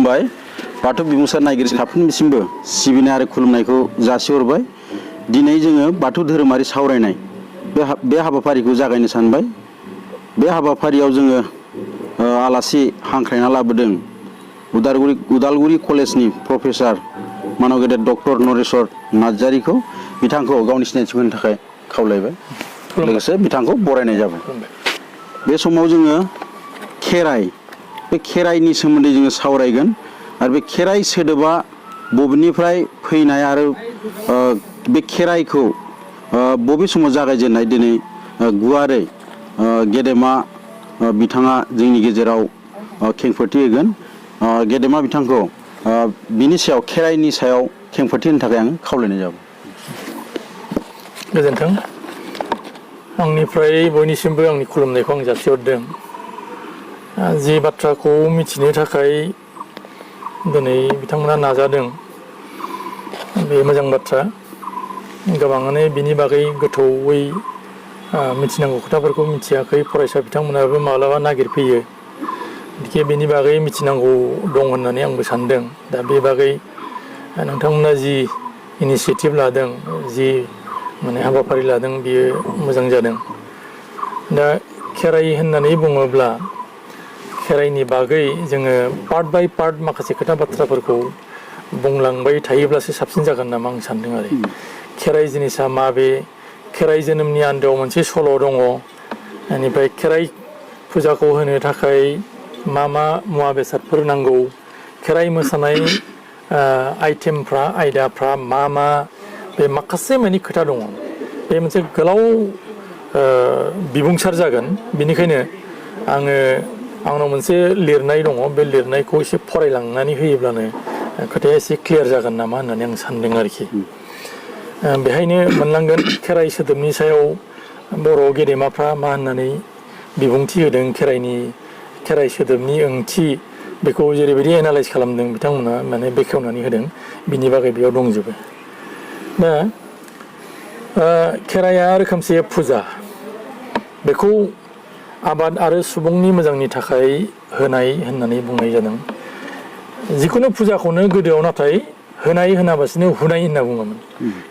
खुलुमबाय बाथौ बिबुंसार नायगिरि साफ्रोमनिसिमबो सिबिनाय आरो खुलुमनायखौ जासिहरबाय। दिनै जोङो बाथौ धोरोमारि सावरायनाय बे हाबाफारिखौ जागायनो सानबाय। बे हाबाफारियाव जोङो आलासि हांख्रायना लाबोदों उदालगुरि कलेजनि प्रफेसार मानव गेदेर डक्टर नरेश्वर नार्जारिखौ। बिथांखौ गावनि सिनायथि होनो थाखाय खावलायबाय, लोगोसे बिथांखौ बरायनाय जाबाय। बे समाव जोङो बे खेराइनि सोमोन्दै जोङो सावरायगोन आरो बे खेराइ सोदोबा बबेनिफ्राय फैनाय आरो बे खेराइखौ बबे समाव जागायजेननाय दिनै गुवारै गेदेमा बिथाङा जोंनि गेजेराव खेंफोरथि होगोन। गेदेमा बिथांखौ बिनि सायाव खेराइनि सायाव खेंफोरथि होनो थाखाय आं खावलायनाय जाबाय। गोजोन्थों। आंनिफ्राय बयनिसिमबो आंनि खुलुमनायखौ आं जासिहरदों। जि बाथ्राखौ मिथिनो थाखाय दिनै बिथांमोना नाजादों बे मोजां बाथ्रा। गोबाङानो बिनि बागै गोथौयै मिथिनांगौ खोथाफोरखौ मिथियाखै। फरायसा बिथांमोनाबो माब्लाबा नागिरफैयो। बिखे बेनि बागै मिथिनांगौ दं होननानै आंबो सानदों। दा बे बागै नोंथांमोना जि इनिसियेटिभ लादों, जि माने हाबाफारि लादों, बियो मोजां जादों। दा खेराइ होननानै बुङोब्ला खेराइनि बागै जोङो पार्ट बाय पार्ट माखासे खोथा बाथ्राफोरखौ बुंलांबाय थायोब्लासो साबसिन जागोन नामा आं सानदों आरो। खेराइ जिनिसा माबे, खेराइ जोनोमनि आन्दोआव मोनसे सल' दङ। बेनिफ्राय खेराइ फुजाखौ होनो थाखाय मा मुवा बेसादफोर नांगौ, खेराइ मोसानाय आइटेमफ्रा आयदाफ्रा मा बे माखासे माने खोथा दङ। बे मोनसे गोलाव बिबुंसार जागोन। बेनिखायनो आंनाव मोनसे लिरनाय दङ। बे लिरनायखौ एसे फरायलांनानै होयोब्लानो खोथाया एसे क्लियार जागोन नामा होननानै आं सानदों आरोखि। बेहायनो मोनलांगोन खेराइ सोदोबनि सायाव बर' गेदेमाफ्रा मा होननानै बिबुंथि होदों, खेराइ सोदोबनि ओंथि बेखौ जेरैबायदि एनालाइस खालामदों बिथांमोना, माने बेखेवनानै होदों, बिनि बागै बेयाव दंजोबो। दा खेराइया रोखोमसे फुजा। बेखौ आबाद आरो सुबुंनि मोजांनि थाखाय होनाय होननानै बुंनाय जादों। जिखुनु फुजाखौनो गोदोआव नाथाय होनाय होनाबासिनो हुनाय होनना बुङोमोन।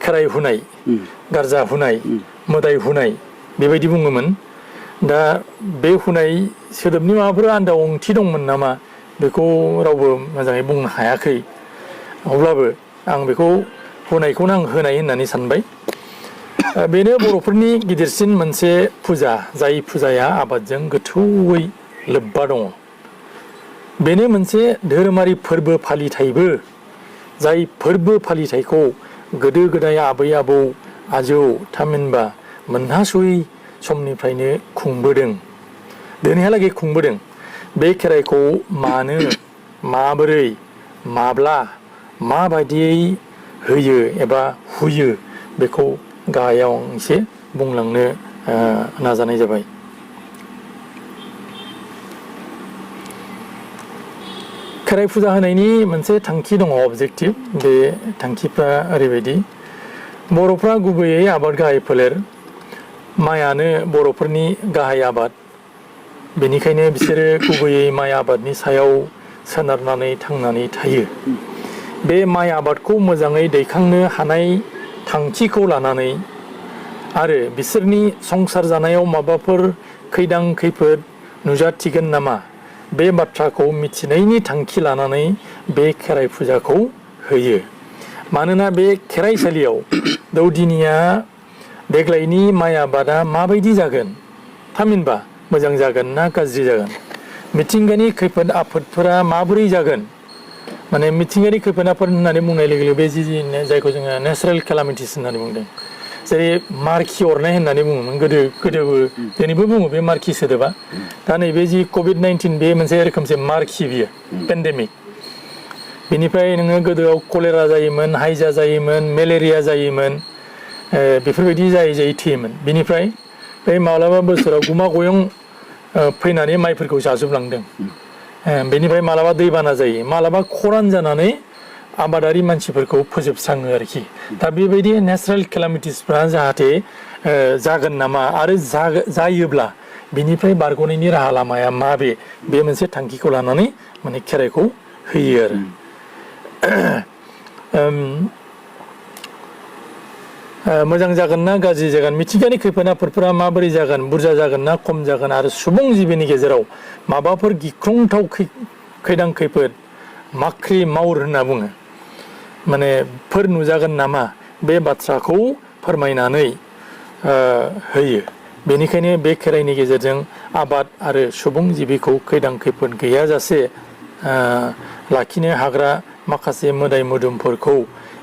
खेराइ हुनाय, गारजा हुनाय, मोदाय हुनाय बेबायदि बुङोमोन। दा बे हुनाय सोदोबनि माबाफोर आन्दोआव ओंथि दंमोन नामा बेखौ रावबो मोजाङै बुंनो हायाखै। अब्लाबो आं बेखौ हुनायखौनो आं होनाय होननानै सानबाय। बेनो बर'फोरनि गिदिरसिन मोनसे फुजा, जाय फुजाया आबादजों गोथौयै लोब्बा दङ। बेनो मोनसे धोरोमारि फोरबो फालिथायबो, जाय फोरबो फालिथायखौ गोदो गोदाय आबै आबौ आजौ थामहिनबा मोनहासयै समनिफ्रायनो खुंबोदों, दिनैहालागै खुंबोदों। बे खेराइखौ मानो, माबोरै, माब्ला, माबायदियै होयो एबा हुयो बेखौ गाहायाव आं एसे बुंलांनो नाजानाय जाबाय। खेराइ फुजा होनायनि मोनसे थांखि दङ, अबजेक्टिभ। बे थांखिफ्रा ओरैबायदि: बर'फ्रा गुबैयै आबाद गाहाय फोलेर। माइआनो बर'फोरनि गाहाय आबाद। बेनिखायनो बिसोरो गुबैयै माइ आबादनि सायाव सोनारनानै थांनानै थायो। बे माइ आबादखौ मोजाङै दैखांनो हानाय थांखिखौ लानानै आरो बिसोरनि संसार जानायाव माबाफोर खैदां खैफोद नुजाथिगोन नामा, बे बाथ्राखौ मिथिनायनि थांखि लानानै बे खेराइ फुजाखौ होयो। मानोना बे खेराइसालियाव दौदिनिया देग्लायनि माइ आबादा माबायदि जागोन, थामहिनबा मोजां जागोन ना गाज्रि जागोन, मिथिंगानि खैफोद आफोदफोरा माबोरै जागोन, माने मिथिंगायारि खैफोद आफोद होननानै बुंनाय लोगो लोगो बे जायखौ जोङो नेचारेल केलामिटिस होननानै बुंदों। जेरै मारखि अरनाय होननानै बुङोमोन गोदोबो, दिनैबो बुङो बे मारखि सोदोबा। दा नैबे जि कभिड-19 बे मोनसे रोखोमसे मारखि, बियो पेन्डेमिक। बेनिफ्राय नोङो गोदोआव कलेरा जायोमोन, हाइजा जायोमोन, मेलेरिया जायोमोन, बेफोरबायदि जायै थैयोमोन। बिनिफ्राय बे माब्लाबा बोसोराव गुमा गयं फैनानै माइफोरखौ जाजोबलांदों। बेनिफ्राय मालाबा दैबाना जायो, मालाबा खरान जानानै आबादारि मानसिफोरखौ फोजोबस्राङो आरोखि। दा बेबायदि नेचारेल केलामिटिसफ्रा जाहाथे जागोन नामा, आरो जायोब्ला बिनिफ्राय बारग'नायनि राहा लामाया माबे, बे मोनसे थांखिखौ लानानै माने खेराइखौ होयो आरो मोजां जागोन ना गाज्रि जागोन मिथिंगानि खैफोद आफोदफोरा माबोरै जागोन बुरजा जागोन ना खम जागोन आरो सुबुं जिबिनि गेजेराव माबाफोर गिख्रंथाव खैदां खैफोद माख्रि मावर होनना बुङो माने फोर नुजागोन नामा बे बाथ्राखौ फोरमायनानै होयो बेनिखायनो बे खेराइनि गेजेरजों आबाद आरो सुबुं जिबिखौ खैदां खैफोद गैयाजासे लाखिनो हाग्रा माखासे मोदाय मोदोमफोरखौ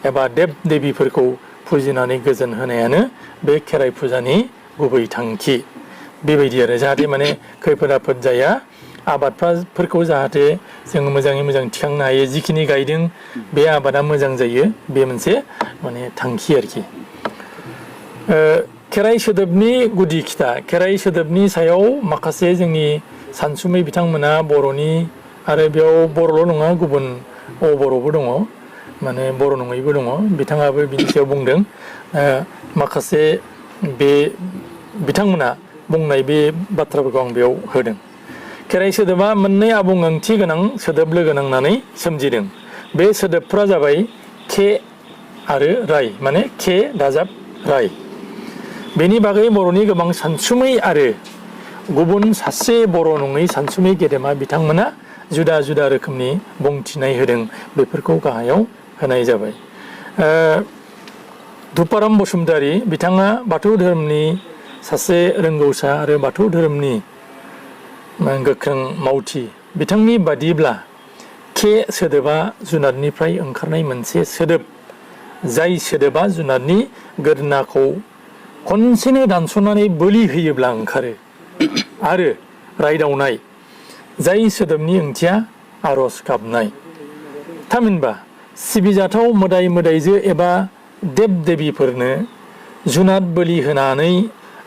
एबा देब देबिफोरखौ फुजिनानै गोजोन होनायानो बे खेराइ फुजानि गुबै थांखि बेबायदि आरो जाहाथे माने खैफोद आफोद जाया आबादफोरखौ जाहाथे जों मोजाङै मोजां थिखांनो हायो जिखिनि गायदों बे आबादा मोजां जायो बे मोनसे माने थांखि आरोखि खेराइ सोदोबनि गुदि खिथा खेराइ सोदोबनि सायाव माखासे जोंनि सानसुमै बिथांमोना बर'नि आरो बेयाव बर'ल' नङा गुबुन बर'बो दङ माने बर' नङैबो दङ बिथाङाबो बिनि सायाव बुंदों माखासे बे बिथांमोना बुंनाय बे बाथ्राफोरखौ आं बेयाव होदों खेराइ सोदोबा मोननै आबुं ओंथि गोनां सोदोब लोगो नांनानै सोमजिदों बे सोदोबफ्रा जाबाय खे आरो राय माने खे दाजाब राय बेनि बागै बर'नि गोबां सानसुमै आरो गुबुन सासे बर' नङै सानसुमै गेदेमा बिथांमोना जुदा जुदा रोखोमनि बुंथिनाय होदों बेफोरखौ गाहायाव होनाय जाबाय धुपाराम बसुमतारी बिथाङा बाथौ धोरोमनि सासे रोंगौसा आरो बाथौ धोरोमनि गोख्रों मावथि बिथांनि बादिब्ला खे सोदोबा जुनारनिफ्राय ओंखारनाय मोनसे सोदोब जाय सोदोबा जुनारनि गोदोनाखौ खनसेनो दानस'नानै बोलि होयोब्ला ओंखारो आरो रायदावनाय जाय सोदोबनि ओंथिया आर'ज गाबनाय थामहिनबा सिबिजाथाव मोदाय मोदायजो एबा देब देबिफोरनो जुनाद बोलि होनानै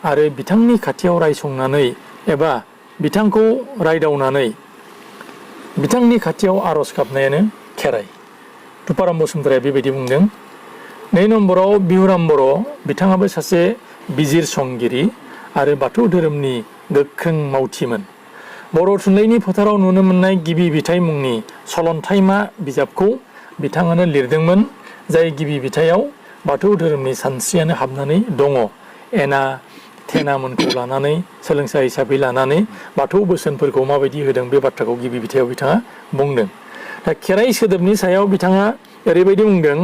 आरो बिथांनि खाथियाव रायसंनानै एबा बिथांखौ रायदावनानै बिथांनि खाथियाव आर'ज गाबनायानो खेराइ धुपाराम बसुमतारीया बेबायदि बुंदों 2 नम्बराव बिहुराम बर' बिथाङाबो सासे बिजिरसंगिरि आरो बाथौ धोरोमनि गोख्रों मावथिमोन बर' थुनलाइनि फोथाराव नुनो मोननाय गिबि बिथाइ मुंनि सलन्थाइमा बिजाबखौ बिथाङानो लिरदोंमोन जाय गिबि बिथायाव बाथौ धोरोमनि सानस्रियानो हाबनानै दङ एना थेनामोनखौ लानानै सोलोंसा हिसाबै लानानै बाथौ बोसोनफोरखौ माबायदि होदों बे बाथ्राखौ गिबि बिथायाव बिथाङा बुंदों दा खेराइ सोदोबनि सायाव बिथाङा ओरैबायदि बुंदों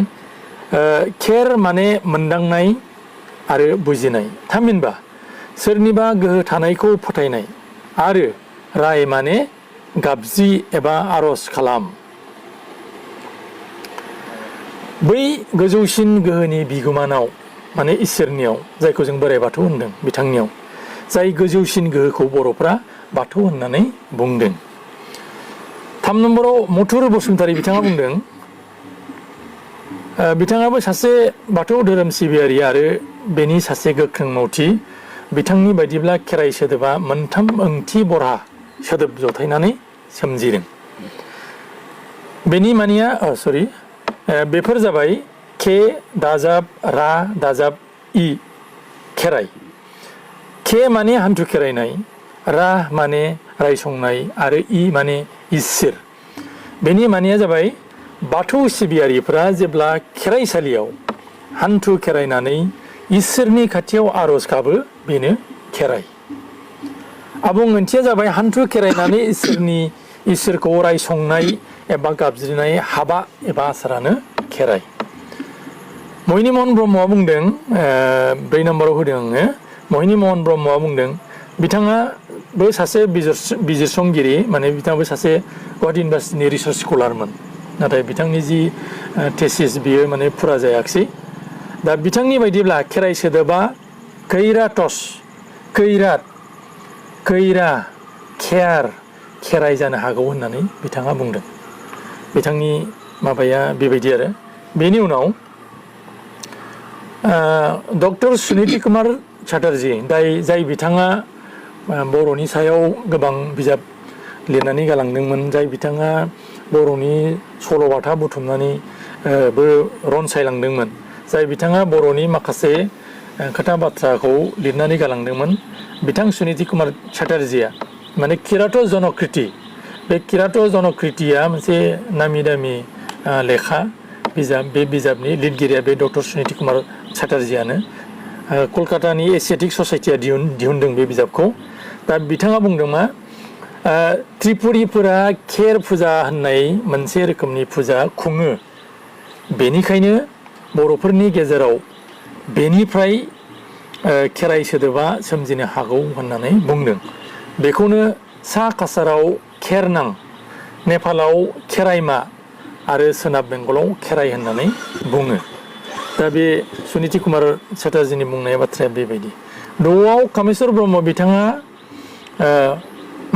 खेर माने मोनदांनाय आरो बुजिनाय थामहिनबा सोरनिबा गोहो थानायखौ फोथायनाय आरो राय माने गाबज्रि एबा आर'ज खालाम बै गोजौसिन गोहोनि बिगोमानाव माने इसोरनियाव जायखौ जों बोराइ बाथौ होनदों बिथांनियाव जाय गोजौसिन गोहोखौ बर'फ्रा बाथौ होननानै बुंदों 3 नम्बराव मथुर बसुमतारी बिथाङा बुंदों बिथाङाबो सासे बाथौ धोरोम सिबियारि आरो बेनि सासे गोख्रों मावथि बिथांनि बायदिब्ला खेराइ सोदोबा मोनथाम ओंथि बरहा सोदोब जथायनानै सोमजिदों बेनि मानिया बेफोर जाबाय खे दाजाब रा दाजाब इ खेराइ खे माने हान्थु खेरायनाय रा माने रायसंनाय आरो इ माने इसोर बेनि मानिया जाबाय बाथौ सिबियारिफोरा जेब्ला खेराइसालियाव हान्थु खेरायनानै इसोरनि खाथियाव आर'ज गाबो बेनो खेराइ आबुं ओंथिया जाबाय हान्थु खेरायनानै इसोरखौ रायसंनाय एबा गाबज्रिनाय हाबा एबा आसारानो खेराइ महिनी महन ब्रह्मआ बुंदों 4 नम्बराव होदों आङो महिनी महन ब्रह्मआ बुंदों बिथाङाबो सासे बिजिरसंगिरि माने बिथाङाबो सासे गुवाहाटि इउनिभार्सिटिनि रिसार्च स्कलारमोन नाथाय बिथांनि जि टेसिस बियो माने फुरा जायाखिसै दा बिथांनि बायदिब्ला खेराइ सोदोबा खैराटस खैरात खैरा खेर खेराइ जानो हागौ होननानै बिथाङा बुंदों बिथांनि माबाया बेबायदि आरो बेनि उनाव डक्टर सुनिधि कुमार चेटार्जी जाय बिथाङा बर'नि सायाव गोबां बिजाब लिरनानै गालांदोंमोन जाय बिथाङा बर'नि सल'बाथा बुथुमनानै बो रनसायलांदोंमोन जाय बिथाङा बर'नि माखासे खोथा बाथ्राखौ लिरनानै गालांदोंमोन बिथां सुनिधि कुमार चेटार्जीया माने किरात जनकृति बे किरात जनकृतिया मोनसे नामी दामि लेखा बिजाब बे बिजाबनि लिरगिरिया बे डक्टर सुनिति कुमार चेटार्जीयानो कलकातानि एसियाटिक ससाइटिया दिहुनदों बे बिजाबखौ दा बिथाङा बुंदों मा त्रिपुरीफोरा खेर फुजा होननाय मोनसे रोखोमनि फुजा खुङो बेनिखायनो बर'फोरनि गेजेराव बेनिफ्राय खेराइ सोदोबा सोमजिनो हागौ होननानै बुंदों बेखौनो सा काछाराव खेरनां नेपालाव खेराइमा आरो सोनाब बेंगलाव खेराइ होननानै बुङो दा बे सुनिति कुमार चेटार्जीनि बुंनाय बाथ्राया बेबायदि द'आव कामेस्वर ब्रह्म बिथाङा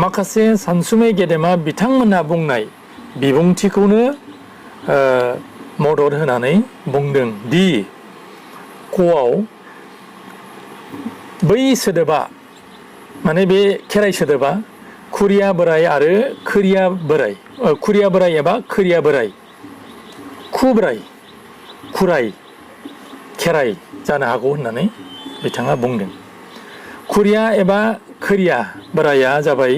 माखासे सानसुमै गेदेमा बिथांमोनहा बुंनाय बिबुंथिखौनो मदद होनानै बुंदों दि कआव बै सोदोबा माने बे खेराइ सोदोबा खुरिया बोराय आरो खोरिया बोराय एबा खोरिया बोराय खुबराय खुराय खेराइ जानो हागौ होननानै बिथाङा बुंदों खुरिया एबा खोरिया बोराया जाबाय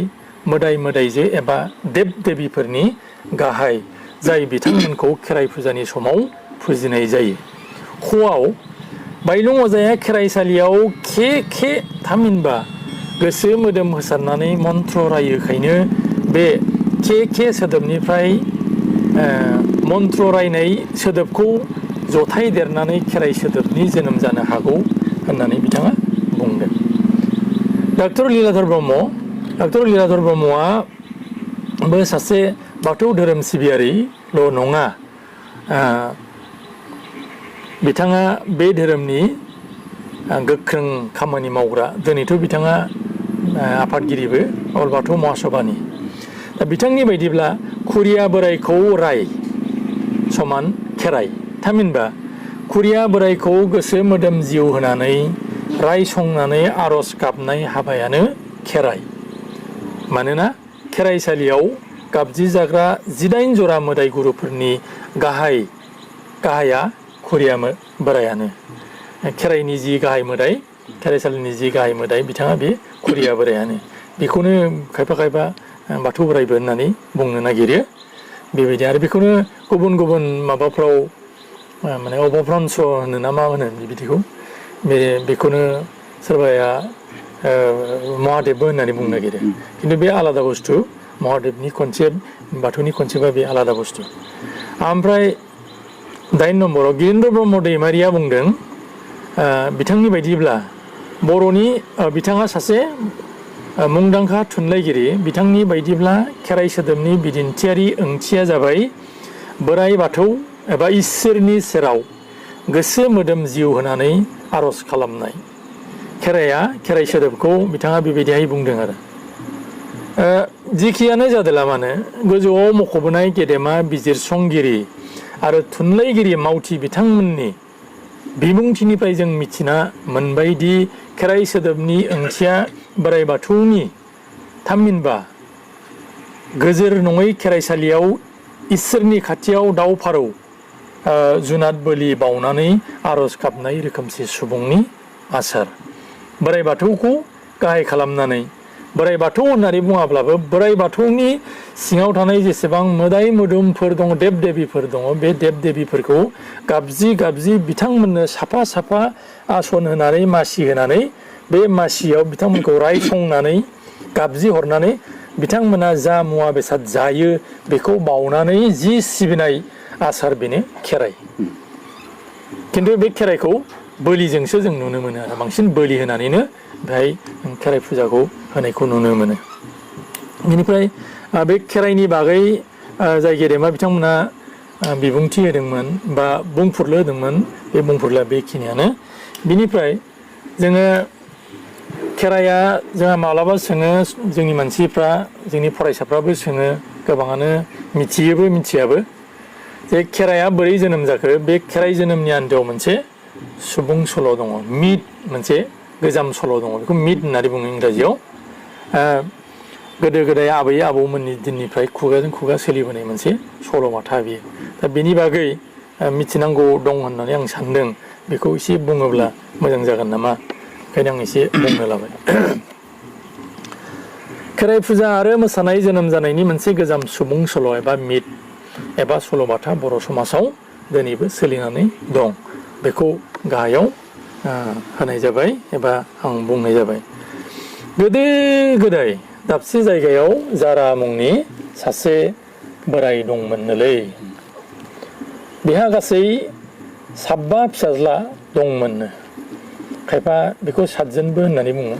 मोदाय मोदायजो एबा देब देबिफोरनि गाहाय जाय बिथांमोनखौ खेराइ फुजानि समाव फुजिनाय जायो ख'आव बायलं अजाया खेराइसालियाव खे थामहिनबा गोसो मोदोम होसारनानै मन्त्र रायोखायनो बे खे सोदोबनिफ्राय मन्त्र रायनाय सोदोबखौ जथाय देरनानै खेराइ सोदोबनि जोनोम जानो हागौ होननानै बिथाङा बुंदों डक्टर लीलाधर ब्रह्मआ बो सासे बाथौ धोरोम सिबियारिल' नङा बिथाङा बे धोरोमनि गोख्रों खामानि मावग्रा दिनैथ' बिथाङा आफादगिरिबो अल बाथौ महासभानि दा बिथांनि बायदिब्ला खुरिया बोरायखौ राय समान खेराइ थामहिनबा खुरिया बोरायखौ गोसो मोदोम जिउ होनानै रायसंनानै आर'ज गाबनाय हाबायानो खेराइ मानोना खेराइसालियाव गाबजि जाग्रा 19 जरा मोदाय गुरुफोरनि गाहाया खुरिया बोरायानो खेराइनि जि गाहाय मोदाय खेराइसालिनि जि गाहाय मोदाय बिथाङा बे खुरिया बोरायानो बेखौनो खायफा बाथौ बोरायबो होननानै बुंनो नागिरो बेबायदि आरो बेखौनो गुबुन माबाफ्राव माने अबभ्रंश होनो ना मा होनो बिदिखौ बेखौनो सोरबाया महादेबबो होननानै बुंनो नागिरो खिन्थु बे आलादा बुस्थु महादेबनि कनसेप्ट बाथौनि कनसेप्टआ बे आलादा बुस्थु ओमफ्राय 8 नम्बराव गिरेन्द्र ब्रह्म दैमारिया बुंदों बिथांनि बायदिब्ला बर'नि बिथाङा सासे मुंदांखा थुनलाइगिरि बिथांनि बायदिब्ला खेराइ सोदोबनि बिदिन्थियारि ओंथिया जाबाय बोराइ बाथौ एबा इसोरनि सेराव गोसो मोदोम जिउ होनानै आर'ज खालामनाय खेराइ सोदोबखौ बिथाङा बेबायदिहाय बुंदों आरो जिखियानो जादोला मानो गोजौआव मख'बोनाय गेदेमा बिजिरसंगिरि आरो थुनलाइगिरि मावथि बिथांमोननि बिबुंथिनिफ्राय जों मिथिना मोनबायदि खेराइ सोदोबनि ओंथिया बोराइ बाथौनि थामहिनबा गोजोर नङै खेराइसालियाव इसोरनि खाथियाव दाउ फारौ जुनाद बोलि बावनानै आर'ज गाबनाय रोखोमसे सुबुंनि आसार बोराइ बाथौखौ गाहाय खालामनानै बोराइ बाथौ होननानै बुङाब्लाबो बोराइ बाथौनि सिङाव थानाय जेसेबां मोदाय मोदोमफोर दङ देब देबिफोर दङ बे देब देबिफोरखौ गाबजि बिथांमोननो साफा आसन होनानै मासि होनानै बे मासियाव बिथांमोनखौ रायसंनानै गाबजि हरनानै बिथांमोना जा मुवा बेसाद जायो बेखौ बावनानै जि सिबिनाय आसार बेनो खेराइ खिन्थु बे खेराइखौ बोलिजोंसो जों नुनो मोनो आरो बांसिन बोलि होनानैनो बेहाय खेराइ फुजाखौ होनायखौ नुनो मोनो बेनिफ्राय बे खेराइनि बागै जाय गेदेमा बिथांमोना बिबुंथि होदोंमोन बा बुंफुरलु होदोंमोन बे बुंफुरलुआ बेखिनियानो बिनिफ्राय जोङो खेराइया जोंहा माब्लाबा सोङो जोंनि मानसिफ्रा जोंनि फरायसाफ्राबो सोङो गोबाङानो मिथियोबो मिथियाबो जे खेराइया बोरै जोनोम जाखो बे खेराइ जोनोमनि आन्दोआव मोनसे सुबुं सल' दङ मिथ मोनसे गोजाम सल' दङ बेखौ मिथ होननानै बुङो इंराजियाव गोदो गोदाय आबै आबौमोननि दिननिफ्राय खुगाजों खुगा सोलिबोनाय मोनसे सल'बाथा बियो दा बेनि बागै मिथिनांगौ दं होननानै आं सानदों बेखौ एसे बुङोब्ला मोजां जागोन नामा ओंखायनो आं एसे बुंनो लाबाय खेराइ फुजा आरो मोसानाय जोनोम जानायनि मोनसे गोजाम सुबुं सल' एबा मिथ एबा सल'बाथा बर' समाजाव दिनैबो सोलिनानै दं बेखौ गाहायाव होनाय जाबाय एबा आं बुंनाय जाबाय। गोदो गोदाय दाबसे जायगायाव जारा मुंनि सासे बोराय दंमोननोलै। बेहा गासै 7 फिसाज्ला दंमोननो। खायफा बेखौ 7 जनबो होननानै बुङो।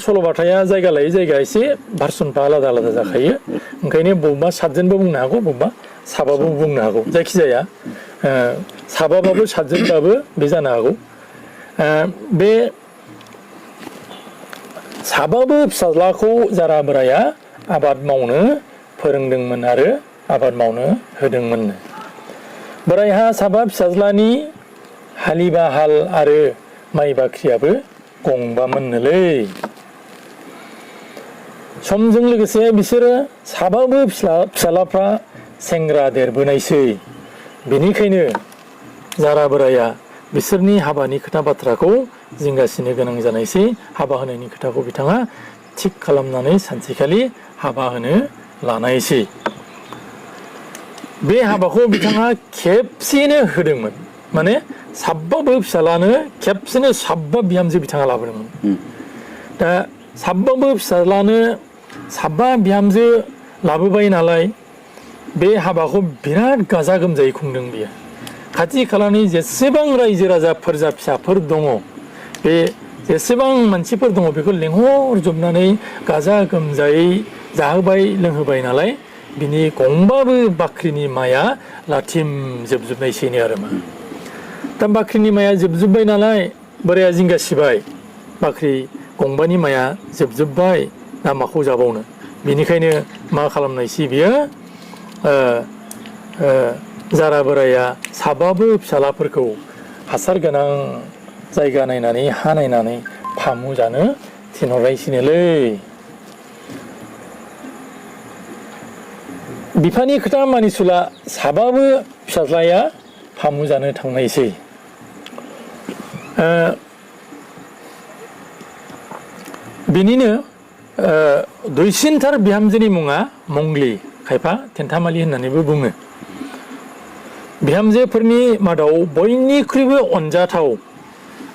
सल'बाथाया जायगा लायै जायगा एसे भार्सनफ्रा आलादा आलादा जाखायो। ओंखायनो बबेबा 7 जनबो बुंनो हागौ, बबेबा 7बाबो बुंनो हागौ। जायखिजाया 7बाबो 7 जनबाबो बे जानो हागौ। बे 7बाबो फिसाज्लाखौ जारा बोराया आबाद मावनो फोरोंदोंमोन आरो आबाद मावनो होदोंमोननो। बोरायहा 7 फिसाज्लानि हालिबा हाल आरो माइ बाख्रियाबो गंबामोननोलै। समजों लोगोसे बिसोरो 7बाबो फिसालाफ्रा सेंग्रा देरबोनायसै। बेनिखायनो जारा बोराया बिसोरनि हाबानि खोथा बाथ्राखौ जिंगासिनो गोनां जानायसै। हाबा होनायनि खोथाखौ बिथाङा थिग खालामनानै सानसेखालि हाबा होनो लानायसै। बे हाबाखौ बिथाङा खेबसेनो होदोंमोन। माने 7बाबो फिसालानो खेबसेनो 7 बिहामजो बिथाङा लाबोदोंमोन। दा 7बाबो फिसालानो 7 बिहामजो लाबोबाय नालाय बे हाबाखौ बिराद गाजा गोमजायै खुंदों बियो। खाथि खालानि जेसेबां रायजो राजा फोरजा फिसाफोर दङ, बे जेसेबां मानसिफोर दङ बेखौ लेंहरजोबनानै गाजा गोमजायै जाहोबाय लोंहोबाय नालाय बिनि गंबाबो बाख्रिनि माइया लाथिम जोबजोबनायसैनो आरो मा। दा बाख्रिनि माइया जोबजोब्बाय नालाय बोराया जिंगासिबाय। बाख्रि गंबानि माइया जोबजोब्बाय, दा माखौ जाबावनो। बेनिखायनो मा खालामनायसै बियो, जारा बोराया 7बाबो फिसालाफोरखौ हासार गोनां जायगा नायनानै हा नायनानै फामु जानो थिनहरनायसैनोलै। बिफानि खोथा मानिसुला 7बाबो फिसाज्लाया फामु जानो थांनायसै। बिनिनो दुइसिनथार बिहामजोनि मुङा मंग्लि, खायफा थेन्थामालि होननानैबो बुङो। बिहामजोफोरनि मादाव बयनिख्रुइबो अनजाथाव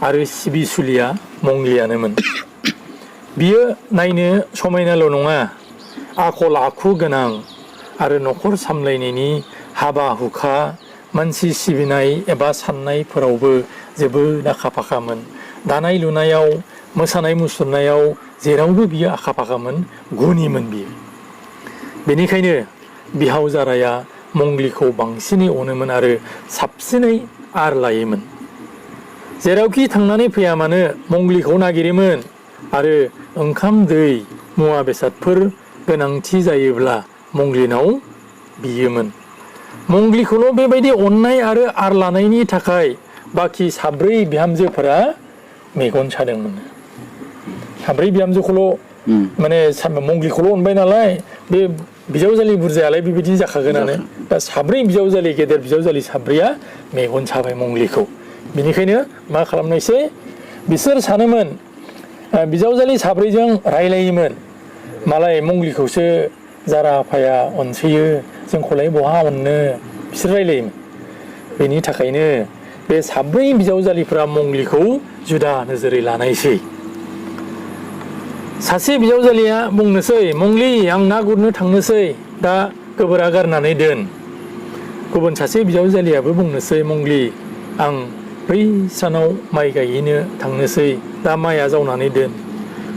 आरो सिबिसुलिया मंग्लियानोमोन। बियो नायनो समायनाल' नङा, आखल आखु गोनां आरो न'खर सामलायनायनि हाबा हुखा, मानसि सिबिनाय एबा साननायफोरावबो जोबोद आखा फाखामोन। दानाय लुनायाव, मोसानाय मुसुरनायाव जेरावबो बियो आखा फाखामोन, गुनिमोन बियो। बेनिखायनो बिहाव जाराया मंग्लिखौ बांसिनै अनोमोन आरो साबसिनै आर लायोमोन। जेरावखि थांनानै फैया मानो मंग्लिखौ नागिरोमोन आरो ओंखाम दै मुवा बेसादफोर गोनांथि जायोब्ला मंग्लिनाव बियोमोन। मंग्लिखौल' बेबायदि अननाय आरो आर लानायनि थाखाय बाखि 7 बिहामजोफोरा मेगन सादोंमोन। 7 बिहामजोखौल' माने मंग्लिखौल' अनबाय नालाय बे बिजावजालि बुरजायालाय बेबायदि जाखागोनानो। दा 7 बिजावजालि, गेदेर बिजावजालि 7आ मेगन साबाय मंग्लिखौ। बिनिखायनो मा खालामनायसै, बिसोर सानोमोन, बिजावजालि 7जों रायलायोमोन, मालाय मंग्लिखौसो जारा आफाया अनसोयो, जोंखौलाय बहा अननो, बिसोर रायलायोमोन। बेनि थाखायनो बे 7 बिजावजालिफ्रा मंग्लिखौ जुदा नोजोरै लानायसै। सासे बिजावजालिया बुंनोसै, मंग्लि आं ना गुरनो थांनोसै, दा गोबोरा गारनानै दोन। गुबुन सासे बिजावजालियाबो बुंनोसै, मंग्लि आं बै सानाव माइ गायहैनो थांनोसै, दा माइया जावनानै दोन।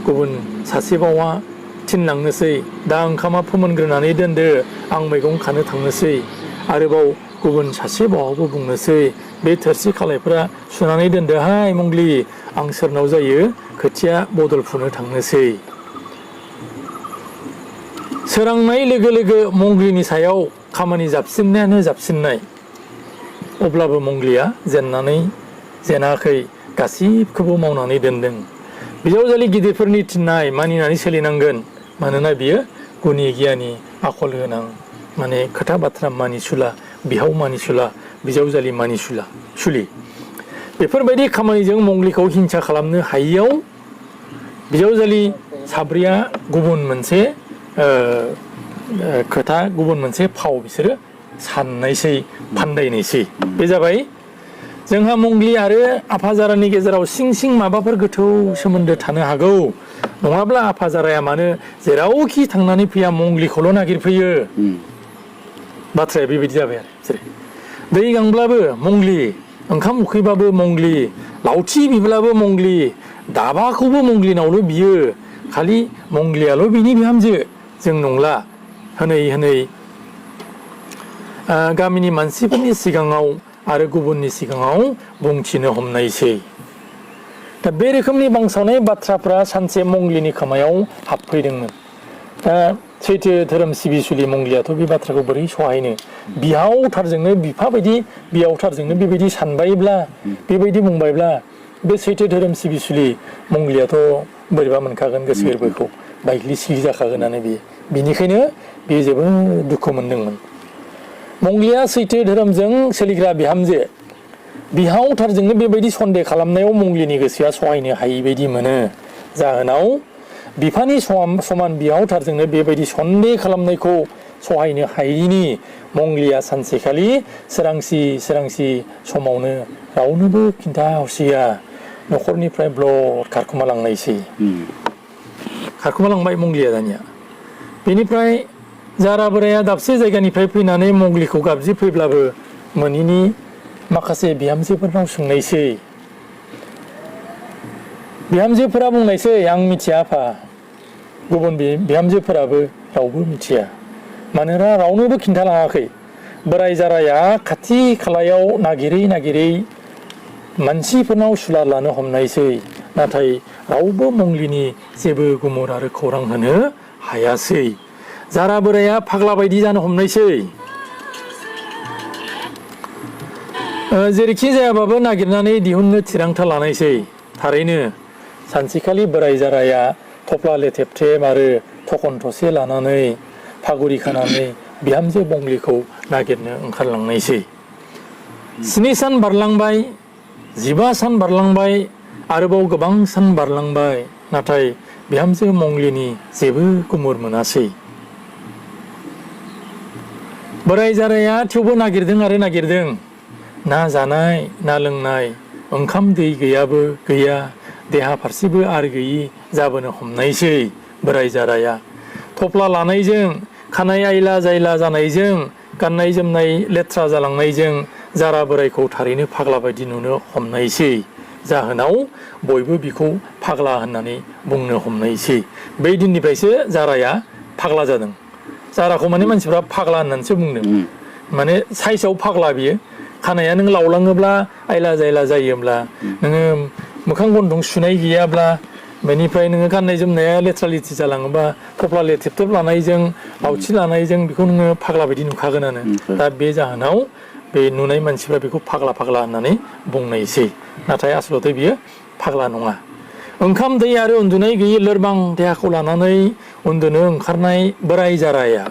गुबुन सासेबावा थिनलांनोसै, दा ओंखामा फोमोनग्रोनानै दोनदो, आं मैगं खानो थांनोसै। आरोबाव गुबुन सासेबावाबो बुंनोसै, बे थोरसि खालायफ्रा सुनानै दोनदोहाय मंग्लि, आं सोरनाव जायो खोथिया बदल फुनो थांनोसै। सोरांनाय लोगो लोगो मंग्लिनि सायाव खामानि जाबसिननायानो जाबसिननाय। अब्लाबो मंग्लिया जेनाखै, गासिबखौबो मावनानै दोनदों। बिजावजालि गिदिरफोरनि थिननाय मानिनानै सोलिनांगोन, मानोना बियो गुनि गियानि आखल गोनां, माने खोथा बाथ्रा मानिसुला, बिहाव मानिसुला, बिजावजालि सुलि। बेफोरबायदि खामानिजों मंग्लिखौ हिंसा खालामनो हायियाव बिजावजालि 7आ गुबुन मोनसे खोथा गुबुन मोनसे फाव बिसोरो साननायसै फान्दायनायसै बे जाबाय जोंहा मंगली आरो आफाजारानि गेजेराव सिं सिं माबाफोर गोथौ सोमोन्दो थानो हागौ नङाब्ला आफाजाराया मानो जेरावखि थांनानै फैया मंगलीखौल' नागिरफैयो बाथ्राया बेबायदि जाबाय आरो जेरै दै गांब्लाबो मंगली ओंखाम उखैबाबो मंगली लावथि बिब्लाबो मंगली दाबाखौबो मंगलीनावल' बियो खालि मंगलीयाल' बिनि बिहामजो जों नंला होनै होनै गामिनि मानसिफोरनि सिगाङाव आरो गुबुननि सिगाङाव बुंथिनो हमनायसै दा बे रोखोमनि बांसावनाय बाथ्राफ्रा सानसे मंगलीनि खोमायाव हाबफैदोंमोन दा सैथो धोरोम सिबिसुलि मंगलीयाथ' बे बाथ्राखौ बोरै सहायनो बिहावथारजोंनो बिफा बायदि बिहावथारजोंनो बेबायदि सानबायब्ला बेबायदि बुंबायब्ला बे सैथो धोरोम सिबिसुलि मंगलीयाथ' बोरैबा मोनखागोन गोसो गोरबोखौ बायग्लि सिग्लि जाखागोनानो बियो बिनिखायनो बियो जोबोद दुखु मोनदोंमोन मंगलीया सैथो धोरोमजों सोलिग्रा बिहामजो बिहावथारजोंनो बेबायदि सन्देह खालामनायाव मंगलीनि गोसोआ सहायनो हायि बायदि मोनो जाहोनाव बिफानि समान बिहावथारजोंनो बेबायदि सन्देह खालामनायखौ सहायनो हायिनि मंगलीया सानसेखालि सोरांसि सोरांसि समावनो रावनोबो खिन्थाहरसिया न'खरनिफ्राय ब्लद खारखोमालांनायसै खारखोमालांबाय मंगलीया दानिया बेनिफ्राय जारा बोराया दाबसे जायगानिफ्राय फैनानै मंगलीखौ गाबज्रिफैब्लाबो मोनैनि माखासे बिहामजोफोरनाव सोंनायसै बिहामजोफोरा बुंनायसै आं मिथिया आफा गुबुन बिहामजोफोराबो रावबो मिथिया मानोना रावनोबो खिन्थालाङाखै बोराय जाराया खाथि खालायाव नागिरै नागिरै मानसिफोरनाव सुलाद लानो हमनायसै नाथाय रावबो मंगलीनि जेबो गुमुर आरो खौरां होनो हायासै जारा बोराया फाग्ला बायदि जानो हमनायसै जेरैखि जायाबाबो नागिरनानै दिहुननो थिरांथा लानायसै थारैनो सानसेखालि बोराय जाराया थफ्ला लेथेबथेब आरो थखन थसे लानानै फागुरि खानानै बिहामजो मंगलीखौ नागिरनो ओंखारलांनायसै 7 सान बारलांबाय 15 सान बारलांबाय आरोबाव गोबां सान बारलांबाय नाथाय बिहामजो मंगलीनि जेबो गुमुर मोनासै बोराय जाराया थेवबो नागिरदों आरो नागिरदों ना जानाय ना लोंनाय ओंखाम दै गैयाबो गैया देहा फारसेबो आर गैयि जाबोनो हमनायसै बोराय जाराया थफ्ला लानायजों खानाय आयला जायला जानायजों गाननाय जोमनाय लेथ्रा जालांनायजों जारा बोरायखौ थारैनो फाग्ला बायदि नुनो हमनायसै जाहोनाव बयबो बिखौ फाग्ला होननानै बुंनो हमनायसै बै दिननिफ्रायसो जाराया फाग्ला जादों जाराखौ माने मानसिफ्रा फाग्ला होननानैसो बुंदों माने साइसआव फाग्ला बियो खानाया नों लावलाङोब्ला आयला जायला जायोब्ला नोङो मोखां गन्थं सुनाय गैयाब्ला बेनिफ्राय नोङो गाननाय जोमनाया लेथ्रा लेथ्रि जालाङोबा थफ्ला लेथेबथेब लानायजों लावथि लानायजों बेखौ नोङो फाग्ला बायदि नुखागोनानो दा बे जाहोनाव बे नुनाय मानसिफ्रा बेखौ फाग्ला फाग्ला होननानै बुंनायसै नाथाय आसलथे बियो फाग्ला नङा ओंखाम दै आरो उन्दुनाय गैयै लोरबां देहाखौ लानानै उन्दुनो ओंखारनाय बोराय जाराया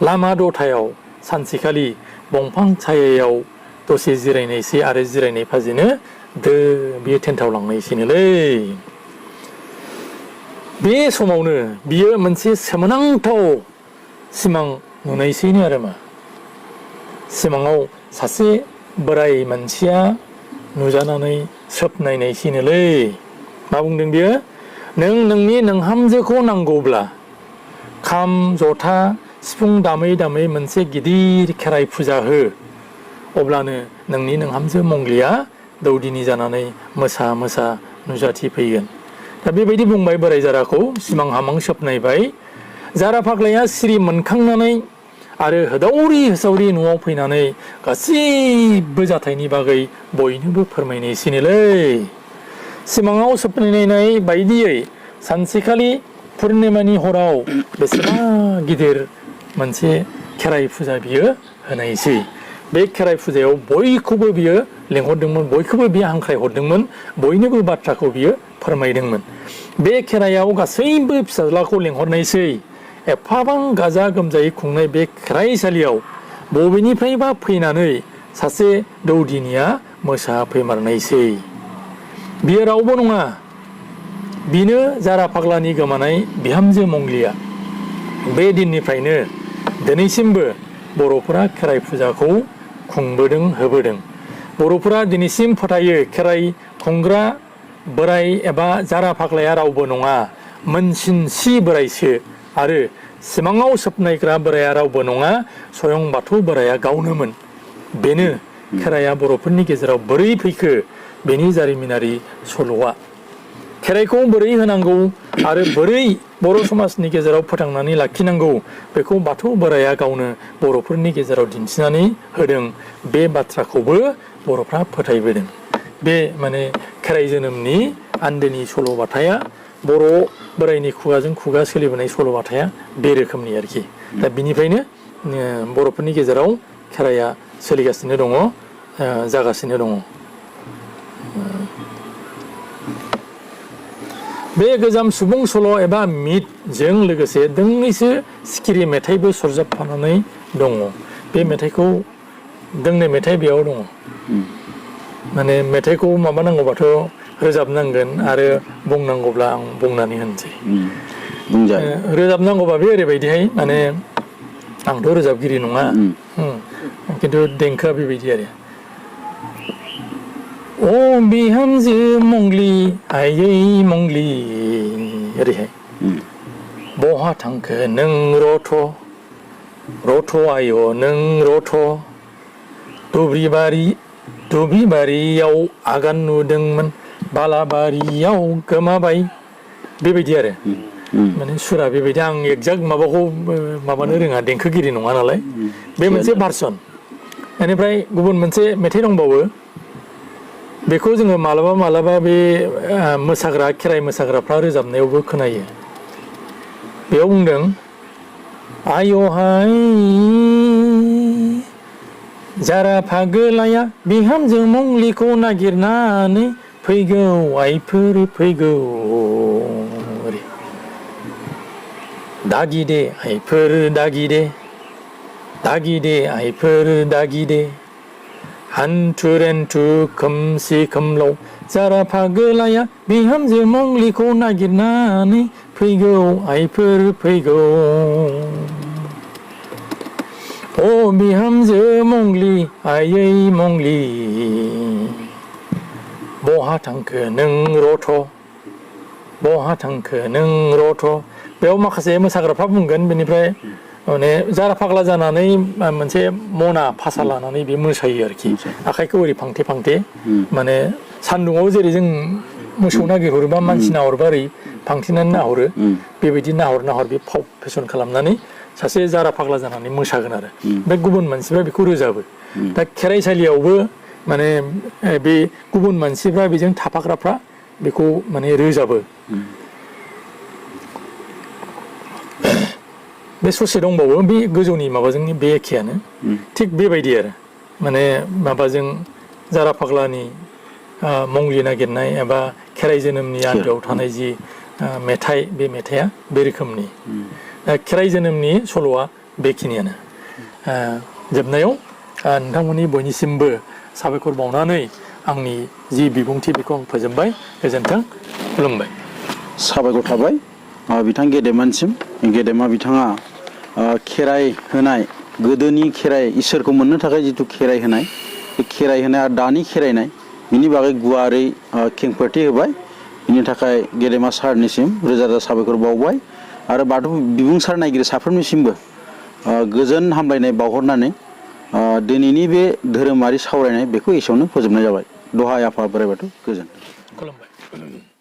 लामा दथायाव सानसेखालि दंफां सायायाव दसे जिरायनायसै आरो जिरायनाय फाजिनो बियो टेन्टआव लांनायसैनोलै बे समावनो बियो मोनसे सोमोनांथाव सिमां नुनायसैनो आरो मा सिमाङाव सासे बोराय मानसिया नुजानानै सोब नायनायसैनोलै मा बुंदों बियो नों नोंनि नोंहामजोखौ नांगौब्ला खाम जथा सिफुं दामै दामै मोनसे गिदिर खेराइ फुजा हो अब्लानो नोंनि नोंहामजो मंगलीया दौदिनि जानानै मोसा मोसा नुजाथिफैगोन दा बेबायदि बुंबाय बोराय जाराखौ सिमां हामां सोबनायबाय जारा फाग्लाया सिरि मोनखांनानै आरो होदावरि होसावरि न'आव फैनानै गासैबो जाथायनि बागै बयनोबो फोरमायनायसैनोलै सिमाङाव सोबनाय बायदियै सानसेखालि पुर्निमानि हराव बेसेबा गिदिर मोनसे खेराइ फुजा बियो होनायसै बे खेराइ फुजायाव बयखौबो बियो लेंहरदोंमोन बयखौबो बियो हांख्रायहरदोंमोन बयनोबो बाथ्राखौ बियो फोरमायदोंमोन बे खेराइयाव गासैबो फिसाज्लाखौ लेंहरनायसै एफाबां गाजा गोमजायै खुंनाय बे खेराइसालियाव बबेनिफ्रायबा फैनानै सासे दौदिनिया मोसाफैमारनायसै बियो रावबो नङा बिनो जारा फाग्लानि गोमानाय बिहामजो मंगलीया बे दिननिफ्रायनो दिनैसिमबो बर'फोरा खेराइ फुजाखौ खुंबोदों होबोदों। बर'फोरा दिनैसिम फोथायो खेराइ खुंग्रा बोराय एबा जारा फाग्लाया रावबो नङा, मोनसिनसि बोरायसो आरो सिमाङाव सोबनायग्रा बोराया रावबो नङा, स्वयं बाथौ बोराया गावनोमोन। बेनो खेराइया बर'फोरनि गेजेराव बोरै फैखो बेनि जारिमिनारि सल'आ। खेराइखौ बोरै होनांगौ आरो बोरै बर' समाजनि गेजेराव फोथांनानै लाखिनांगौ बेखौ बाथौ बोराया गावनो बर'फोरनि गेजेराव दिन्थिनानै होदों। बे बाथ्राखौबो बर'फ्रा फोथायबोदों। बे माने खेराइ जोनोमनि आन्दोनि सल'बाथाया बर' बोराइनि खुगाजों खुगा सोलिबोनाय सल'बाथाया बे रोखोमनि आरोखि। दा बिनिफ्रायनो बर'फोरनि गेजेराव खेराइया सोलिगासिनो दङ, जागासिनो दङ। बे गोजाम सुबुं सल' एबा मिथजों लोगोसे दोंनैसो सिखिरि मेथाइबो सरजाबफानानै दङ। बे मेथाइखौ दोंनै मेथाइ बेयाव दङ। माने मेथाइखौ माबानांगौबाथ' रोजाबनांगोन आरो बुंनांगौब्ला आं बुंनानै होनसै। रोजाबनांगौबा बे ओरैबायदिहाय माने आंथ' रोजाबगिरि नङा, खिन्थु देंखोआ बेबायदि आरो अ बिहामजो मंग्लि आयै मंग्लि ओरैहाय बहा थांखो नों रथ' रथ' आय' नों रथ' दुब्रिबारियाव आगान नुदोंमोन बालाबारियाव गोमाबाय। बेबायदि आरो माने सुरा बेबायदि। आं एक्जाक्ट माबाखौ माबानो रोङा, देंखोगिरि नङा नालाय। बे मोनसे भार्सन। बेनिफ्राय गुबुन मोनसे मेथाइ दंबावो, बेखौ जोङो मालाबा मालाबा बे मोसाग्रा खेराइ मोसाग्राफ्रा रोजाबनायावबो खोनायो। बेयाव बुंदों आयहाय जारा फागोलाया बिहामजो मंग्लिखौ नागिरनानै फैगौ आइफोर फैगौ। दागिदे आइफोर दागिदे दागिदे आइफोर दागिदे हान्थु रेन्थु खोमसि खोमलाव जारा फागोलाया बिहामजो मंग्लिखौ नागिरनानै फैगौ आइफोर फैगौ। अ बिहामजो मंग्लि आयै मंग्लि बहा थांखो नों रथ' बहा थांखो नों रथ'। बेयाव माखासे मोसाग्राफ्रा बुंगोन, बेनिफ्राय माने जारा फाग्ला जानानै मोनसे मना फासा लानानै बे मोसायो आरोखि। आखाइखौ ओरै फांथे फांथे, माने सान्दुङाव जेरै जों मोसौ नागिरहरोबा मानसि नाहरबा ओरै फांथेनानै नाहरो, बेबायदि नाहर नाहर बे फाव फेसन खालामनानै सासे जारा फाग्ला जानानै मोसागोन आरो। ओमफ्राय गुबुन मानसिफ्रा बेखौ रोजाबो। दा खेराइसालियावबो माने बे गुबुन मानसिफ्रा बेजों थाफाग्राफ्रा बेखौ माने रोजाबो। बे ससे दंबावो, बे गोजौनि माबाजों बे एखेयानो। थिग बेबायदि आरो माने माबाजों जारा फाग्लानि मंग्लि नागिरनाय एबा खेराइ जोनोमनि आन्दोआव थानाय जि मेथाइ, बे मेथाइआ बे रोखोमनि। खेराइ जोनोमनि सल'आ बेखिनियानो। जोबनायाव नोंथांमोननि बयनिसिमबो साबायखर बावनानै आंनि जि बिबुंथि बेखौ आं फोजोबबाय। गोजोन्थों, खुलुमबाय। साबायखर थाबाय बिथां गेदेमानसिम। गेदेमा बिथाङा खेराइ होनाय, गोदोनि खेराइ इसोरखौ मोननो थाखाय जिथु खेराइ होनाय, बे खेराइ होनाय आरो दानि खेराइनाय बिनि बागै गुवारै खेंफोरथि होबाय। बिनि थाखाय गेदेमा सारनिसिम रोजा रोजा साबायखर बावबाय आरो बाथौ बिबुंसार नायगिरि साफ्रोमनिसिमबो गोजोन हामलायनाय बावहरनानै दिनैनि बे धोरोमारि सावरायनाय बेखौ एसेयावनो फोजोबनाय जाबाय। दहाय आफा बोराइ बाथौ गोजोन्थों। खुलुमबाय।